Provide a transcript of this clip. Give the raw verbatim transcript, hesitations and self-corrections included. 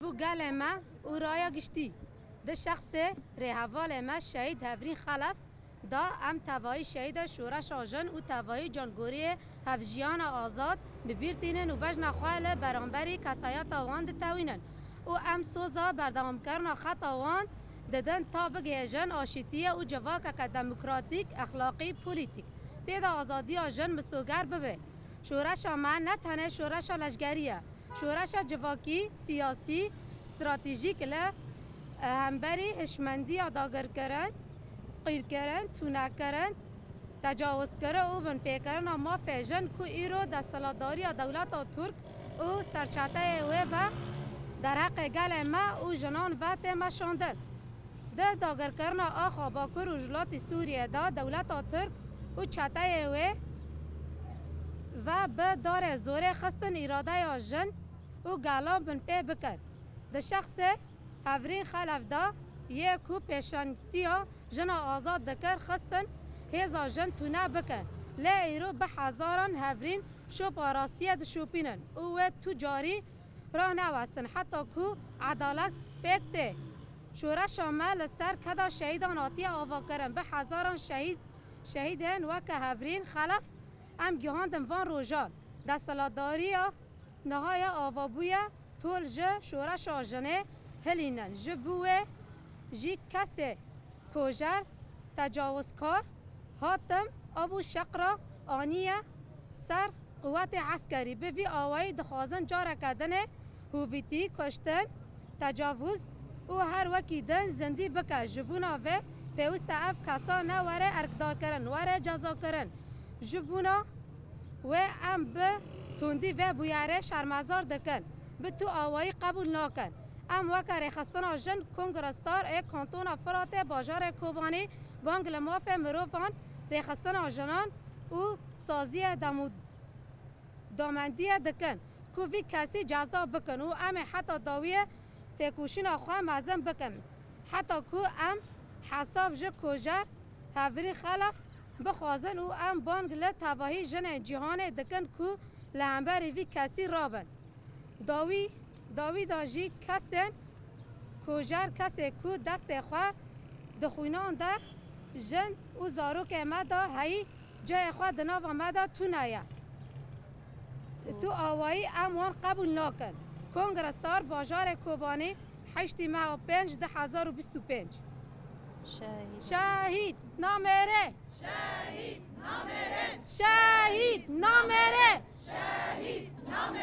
Bo gelê me û raya giştî. Di şexsê rêhevalê me Şehîd Hevrîn Xelef de em tevayî şehîdê şoreşa jin û tevayî cangoriyê hevjiyana azad bi bîr tînin û bejna xwe li beramberî kesayeta wan ditewînin û em soza berdewamkirina xeta wan didin ta bigihêjin aşîtiyê û civakeke demokratîk, exlaqî, polîtîk. Tê de azadiya jin misoger bibe. Şoreşa me ne tenê şoreşa leşkerî ye. Şoreşa civakî, siyasî, stratejîk li, e, hemberî hişmendiya dagirkirin, qîrkirin, tûnekirin, tecawizkirin û binpêkirina mafê jin ku îro desthilatdariya dewleta Tirk û serçeteyê wê ve derheqê gelê me û jinan ve tê meşandin. Di dagirkirina axa Bakur Rojhilatî Sûriyê de dewleta Tirk û çeteyê wê ve bi darê zorê xistin îradeya jin û gelan binpê bikin. Di şexsê Hevrîn Xelef de yê ku pêşengtiya jina azad dikir xistin hêza jin tune bikin. Lê îro bi hezaran Hevrîn şopa rastiyê dişopînin û wê tu carî ranewestin heta ku edalet pêk tê. Şoreşa me li ser keda şehîdan hatiye avakirin. Bi hezaran şehîd, şehîdên weke Hevrîn Xelef em gihandin van rojan. Desthilatdariya niha ya ava bûye tol ji şoreşa jinê hilînin. Ji bo wê jî kesê kojer, tecawizkar, hatim Abu Şeqra aniye ser quwetê eskerî. Bi vî awayî dixwazin careke dinê hûvîtî, kuştin, tecavûz û her wekî din zindî bike. Ji bona vê pêwîst e ev kesa ne were erkdarkirin, were cezakirin. Ji bona wê em bi tundî vê bûyerê şermezar dikin. Bi tu awayî qebûl nakin. Em weke Rêxistina Jin Kongra Star ê Kantona Firatê bajarê Kobanî bang li mafê mirovan, rêxistina jinan û saziyê demo-, damendiyê dikin ku vî kesî ceza bikin û em ê heta dawiyê têkoşîna xwe mezin bikin. Heta ku em hesab ji kojer Hevrîn Xelef bixwazin û em bang li tevahî jinên cîhanê dikin ku li hemberî vî kesî rabin. Dawî, dawî de jî kesên kojer, kesê ku destê xwe di xwînan de jin û zarokê me de heyî cayê xwe di nava me de tune ye. Tu awayî em wan qebûl nakin. Kongra Star, bajarê Kobanî, heştê meha pênc du hezar û bîst û pênc. Şehîd. Şehîd namêre. Şehîd namêre. Şehîd namêre. Şehîd namêre.